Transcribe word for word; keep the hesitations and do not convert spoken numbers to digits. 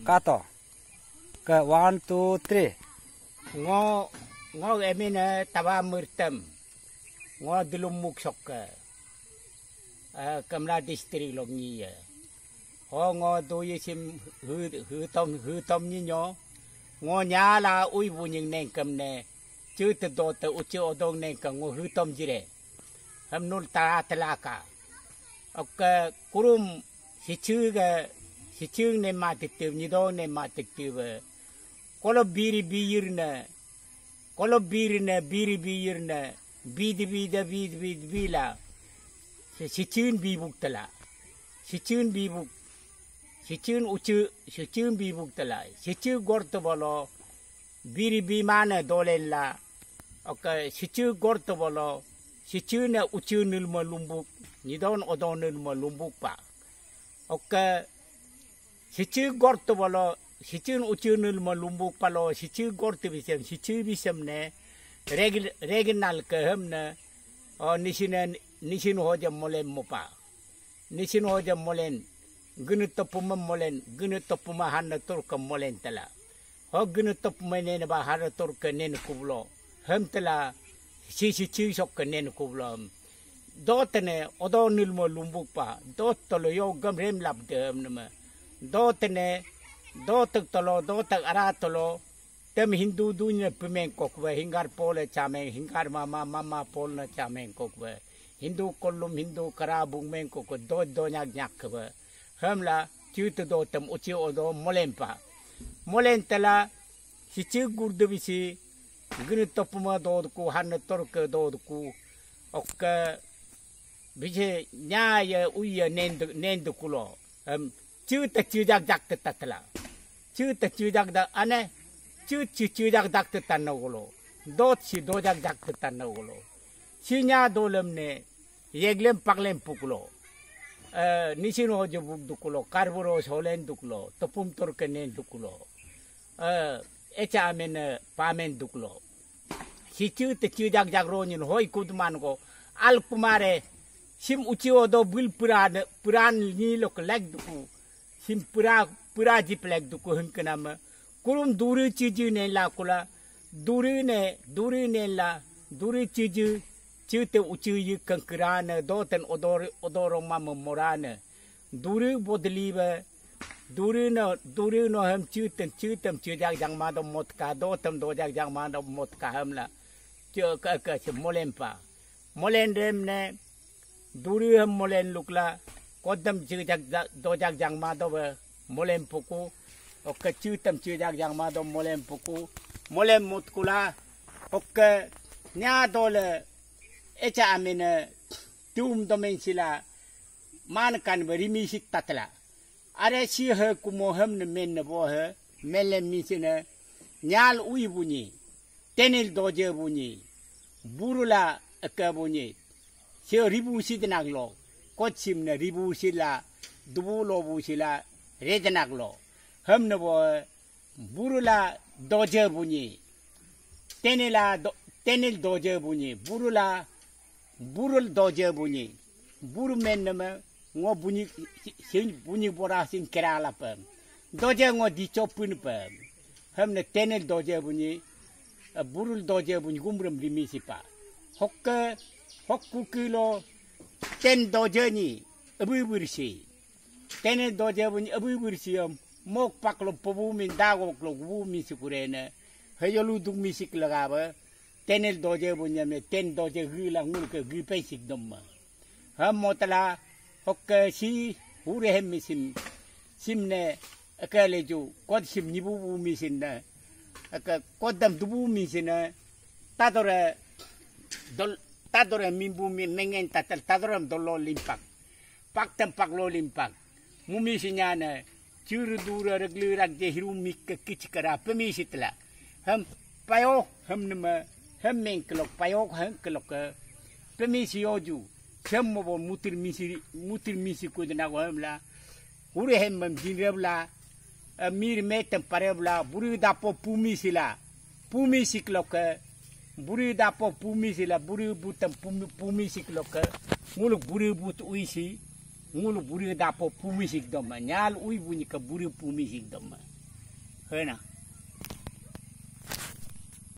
Kato. Ke one, two, three. Ngo, ngo emine Taba Murtem. Ngo Dulum Muk sokke. Eh, Kamla district lo ngi ye. Ho ngo do ye sim hu, hu tom, hu tom ni nyo. Ngo nyala ui bu nying neng kem ne. Chu te do te uchi odong neng kem ngo hu tom jire. Ham nul tara telaka. Oke, kurum sichu ga, sichu ne ma tikti, nidong ne ma tikti ba. Kolo biri biyir ne, kolo biri ne, biri biyir ne, bidi bida bidi bidi bila. Si-, sichun bibuk tela. Sichun bibuk. Sichun uchu, sichun bibuk tela. Sichu gorto bolo. Biri bimane dolen la. Oke, sichu gorto bolo. Sichu ne uchu nilma lumbuk. Nidong odong nilma lumbuk pa. Oke, sichu gorto bolo, sichun uchu nilma lumbuk palo, sichu gorto bisem, sichu bisem ne, regi-, regional ke hem ne, o, nisin, nisin hoja molen mopa. Nisin hoja molen, gunu topuma molen, gunu topuma hanna turka molen tela. Ho gunu topuma nene ba hanna turka nene kublo. Hem tela, si sichu sok ke nene kublo. Dotene odo nilmo lumbuk pa, dotolo yo gam rem lap dem nama. Dotene, dotek tolo, dotek ara tolo, tem Hindu dunya pemeng kokwe, hingar pole chameng, hingar mama, mama polna chameng kokwe. Hindu kolum, Hindu kara bungmeng kokwe, do, do nyak nyak kwe. Hamla, chitu do tem uchi odo molen pa. Molen tela, sichi gurdu bisi, gini topuma dodku, hanna torke dodku. Oke, bisi nyaya uya nendu, nendu kulo. Em, chuta chujak jak te tatla. Chuta chujak da ane, chu chu chujak dak te tanna gulo. Dot si dojak jak te tanna gulo. Sinya dolem ne, yeglem paglem puklo. Eh, nisin hojo buk dukulo, karburo solen duklo, topum torkenen duklo. Eh, echa amen, eh, pamen duklo. Sichu te chujak jak ro nyin hoi kudman go. Al kumare, sim uchi odo bil puran, puran ni lok lek duku. Sim pura, pura jiplek duku hengkenama. Kurum duri chiji ne la kula. Duri ne, duri ne la. Duri chiji, chite uchi yi kengkira ne. Doten odor, odorong ma memora ne. Duri bodli be. Duri no, duri no hem chiten, chitem chijak jang ma do motka. Dotem dojak jang ma do motka hem la. Che ke, ke, che molen pa. Molen rem ne. Duri hem molen lukla, kodam jijak ja-, dojak jang ma dobe, molen puku, oke chitam jijak jang ma do molen puku, molen mutkula, oke nya dole, echa amine, tum domen sila, man kan be rimi sik tatla. Are si he kumo hem ne men ne bo he, mele mi sine, nyal ui bunyi. Tenil doje bunyi, burula eke bunyi, sio ribu si denak lo, kochim ne ribu si la, dubu lo bu si la, re denak lo, hem ne bo, burula doje bunyi, tenila do-, tenil doje bunyi, burula, burul doje bunyi, buru men ne me, ngo bunyi, si-, sin bunyi bora sin kera la pem. Doje ngo dicho pun pem. Hem ne tenel doje bunyi, eh, burul doje bunyi gumrum dimi sipa. Hokke, hokku kilo, ten doje ni, abu bursi. Tenel doje bunyi abu bursi om, mok paklo pobu min dagok lo gubu min sikurene. Heyolu duk misik lagabe. Tenel doje bunyi me, ten doje gila ngul ke gipe sik dom ma. Ham motala, hokke si, hure hem misim, sim ne, eke leju, kod sim nibu bu misin ne, eke kodam dubu misin ne, tadore, dol, tadore mimbu mi mengen tatal, tadore dolo limpak, paktem paklo limpak, mumi sinyane, churu dura reglu rak je hiru mik ke kichkara, pemisitla, ham payo, ham nema, ham mengkelok, payo, ham kelok, pemisi oju, Sem mo bo mutir misi, mutir misi kudna go hem la. Hure hem mam jinreb la. Eh, mir metem pareb la. Buru dapo pumi sila. Pumi sikloke. Buru dapo pumi sila. Buru butem pumi, pumi sikloke. Muluk buru but uisi. Ngulu buri dapo pumi sikdom, nyal ui bunyi ke buri pumi sikdom. Hena.